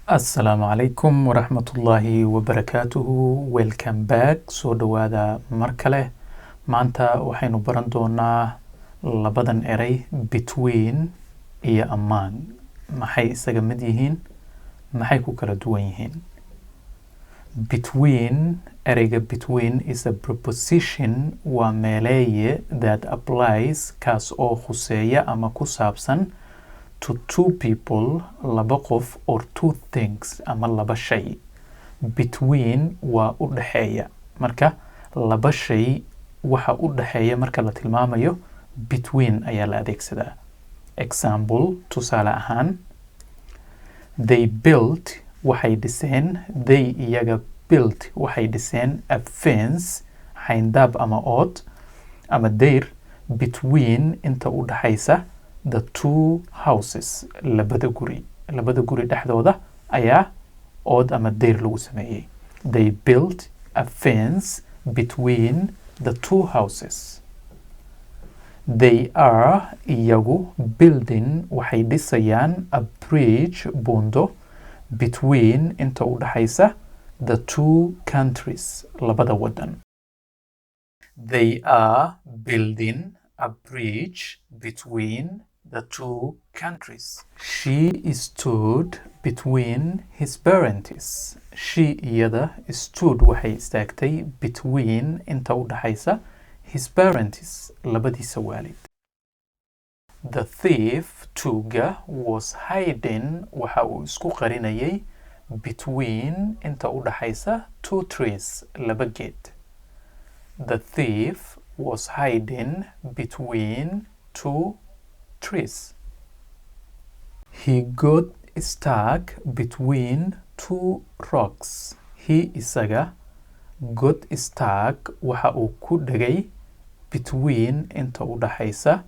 Assalaamu calaykum waraxmatullaahi wabarakaatuhu. Welcome back, soo dhowaada mar kale. Maanta waxaynu baran doonaa labadan erey, between iyo among. Maxay isaga mid yihiin? Maxay ku kala duwan yihiin? Between, ereyga between is a preposition, waa meeleeye, that applies, kaas oo khuseeya ama ku saabsan, to two people, laba qof, or two things, ama laba shay. Between waa u dhexeeya. Marka laba shay waxa u dhexeeya marka la tilmaamayo, between ayaa la adeegsadaa. Example, tusaale ahaan, they built, waxay dhiseen, they, iyaga, built, waxay dhiseen, a fence, xayndaab ama ood ama dayr, between, inta u dhaxaysa, the two houses, labada guri. Labada guri dhexdooda ayaa ood ama dayr lagu sameeyey. They built a fence between the two houses. They are, iyagu, building, waxay dhisayaan, a bridge, buundo, between, inta u dhaxaysa, the two countries, labada wadan. They are building a bridge between the two countries. She stood between his parents. She, iyada, stood, waxay istaagtay, between, inta u dhaxaysa, his parents, labadiisa waalid. The thief, tuuga, was hiding, waxa uu isku qarinayay, between, inta u dhaxaysa, two trees, laba geed. The thief was hiding between two trees. He got stuck between two rocks. He, isaga, got stuck, waxa uu ku dhegay, between, inta u dhaxaysa,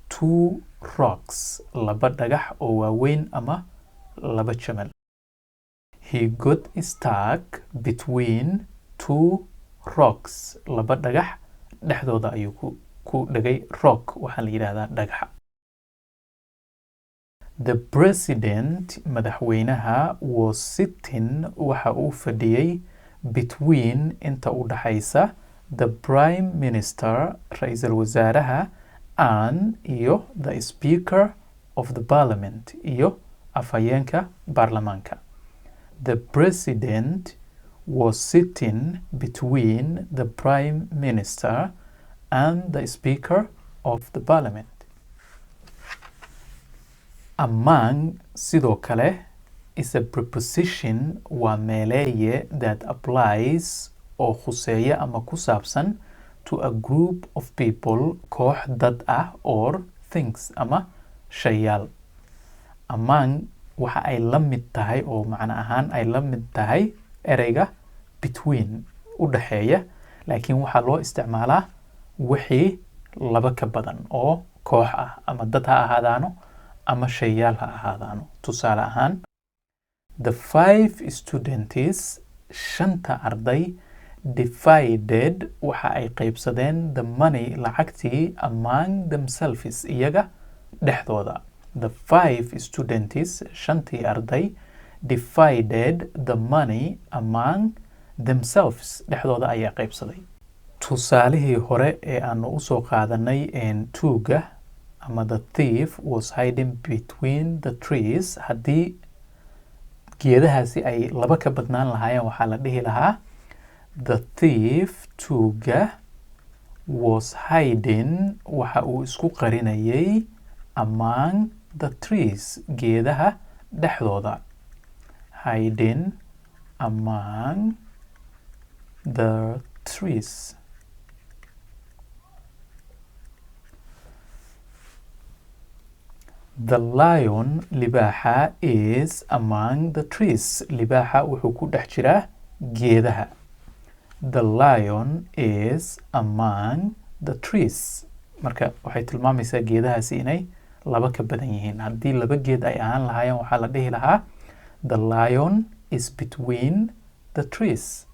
two rocks, laba dhagax oo waaweyn ama laba jamal. He got stuck between two rocks. Laba dhagax dhexdooda ayuu ku dhegay. Rock waxaa la yidhahdaa dhagaxa. The president, madaxweynaha, was sitting, waxa uu fadhiyey, between, inta u dhaxaysa, the prime minister, ra-iisul wasaaraha, and, iyo, the speaker of the parliament, iyo afhayeenka baarlamaanka. The president was sitting between the prime minister and the speaker of the parliament. Among sidoo kale is a preposition, waa meeleeye, that applies, oo khuseeya ama ku saabsan, to a group of people, koox dad ah, or things, ama shayaal. Among waxa ay la mid tahay oo macno ahaan ay la mid tahay ereyga between, u dhaxeeya, laakiin waxaa loo isticmaalaa wixii laba ka badan oo koox ah, ama dad ha ahaadaano ama shayaal ha ahaadaano. Tusaale ahaan, the five students, shanta arday, divided, waxa ay qaybsadeen, the money, lacagtii, among themselves, iyaga dhexdooda. The five students, shantii arday, divided the money among themselves, dhexdooda ayaa qaybsaday. Tusaalihii hore ee aanu usoo qaadanay, tuuga ama the thief was hiding between the trees, haddii geedahaasi ay laba ka badnaan lahaayeen, waxaa la dhihi lahaa the thief, tuuga, was hiding, waxa uu isku qarinayay, among the trees, geedaha dhexdooda. Hiding among the trees. The lion, libaaxa, is among the trees. Libaaxa wuxuu ku dhex jiraa geedaha. The lion is among the trees. Marka waxay tilmaamaysaa geedahaasi inay laba ka badan yihiin. Haddii laba geed ay ahaan lahaayeen, waxaa la dhihi lahaa the lion is between the trees.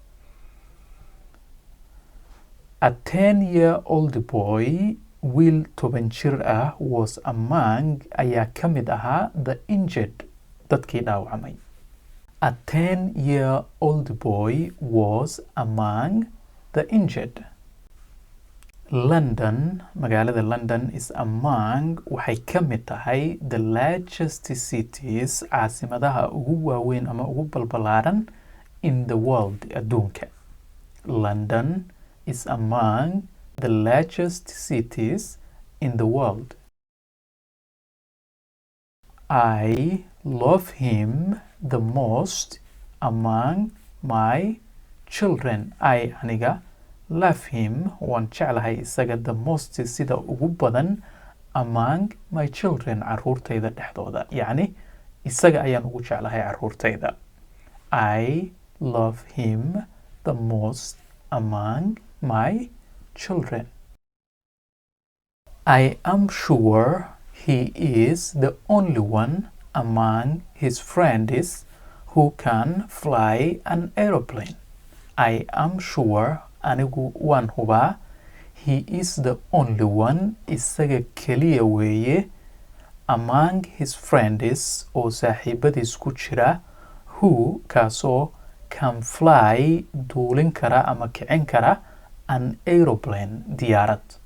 A 10-year-old boy, wiil 10 jir ah, was among, ayaa ka mid ahaa, the injured, dadkii dhaawacmay. A 10-year-old boy was among the injured. London, magaalada London, is among, waxay ka mid tahay, the largest cities, caasimadaha ugu waaweyn ama ugu balbalaaran, in the world, adduunka. London is among the largest cities in the world. I love him the most among my children. I, aniga, love him, waan jeclahay isaga, the most, sida ugu badan, among my children, caruurtayda dhexdooda. Yacni isaga ayaan ugu jeclahay caruurtayda. I love him the most among my children. I am sure he is the only one among his friends who can fly an aeroplane. I am sure, anigu waan hubaa, he is the only one, isaga keliya weeye, among his friends, oo saaxiibadiis ku jira, who, kaasoo, can fly, duulin kara ama kicin kara, an aeroplane, diyaarad.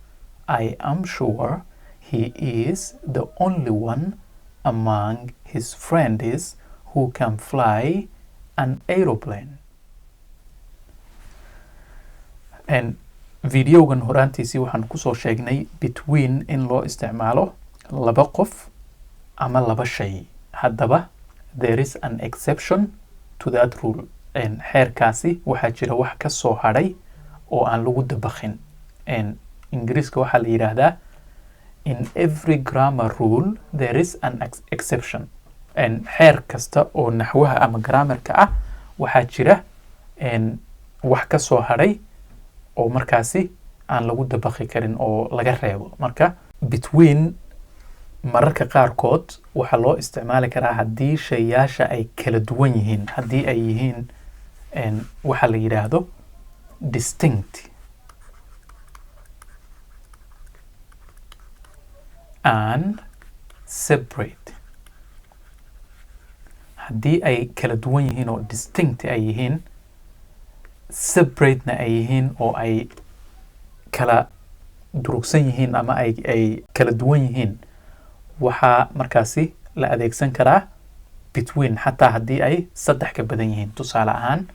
I am sure he is the only one among his friends who can fly an aeroplane. Videogan horaantiisii waxaan kusoo sheegnay between in loo isticmaalo laba qof ama laba shay. Haddaba there is an exception to that rule. Xeerkaasi waxaa jira wax ka soo hadhay oo aan lagu dabaqin. Ingiriiska waxaa la yidhaahdaa, "In every grammar rule there is an exception." Xeer kasta oo naxwaha ama grammarka ah waxaa jira wax ka soo hadhay oo markaasi aan lagu dabaqi karin oo laga reebo. Marka between mararka qaarkood waxaa loo isticmaali karaa haddii shayaasha ay kala duwan yihiin, haddii ay yihiin waxa la yidhaahdo distinct and separate. Haddii ay kala duwan yihiin oo distinct ay yihiin, separatena ay yihiin, oo ay kala durugsan yihiin ama ay kala duwan yihiin, waxaa markaasi la adeegsan karaa between, xataa haddii ay saddex ka badan yihiin. Tusaale ahaan,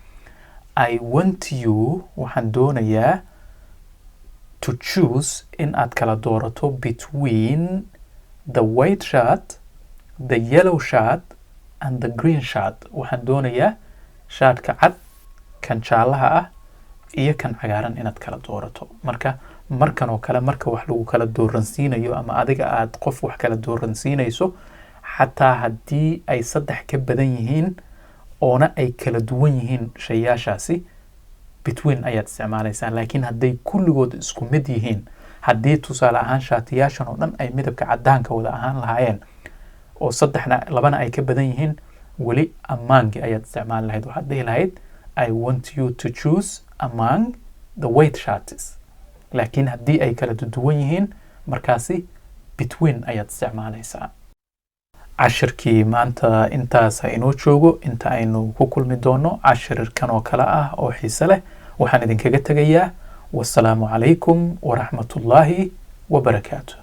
I want you, waxaan doonayaa, to choose, in aad kala doorato, between the white shirt, the yellow shirt and the green shirt. Waxaan doonayaa shaadhka cad, kan jaalaha ah iyo kan cagaaran inaad kala doorato. Marka markan oo kale, marka wax lagu kala dooransiinayo ama adiga aad qof wax kala dooransiinayso, xataa haddii ay saddex ka badan yihiin oona ay kala duwan yihiin shayaashaasi, between ayaad isticmaalaysaa. Laakiin hadday kulligood isku mid yihiin, haddii tusaale ahaan shaatiyaashan oo dhan ay midabka caddaanka wada ahaan lahaayeen oo saddexna labana ay ka badan yihiin, weli among ayaad isticmaali lahayd. Waxaad dhihi lahayd, "I want you to choose among the white shirts." Laakiin haddii ay kala duwan yihiin, markaasi between ayaad isticmaalaysaa. Cashirkii maanta intaas ha inoo joogo. Inta aynu ku kulmi doono cashirkan oo kale ah oo xiise leh, waxaan idinkaga tegayaa wasalaamu calaykum waraxmatullaahi wabarakaatu.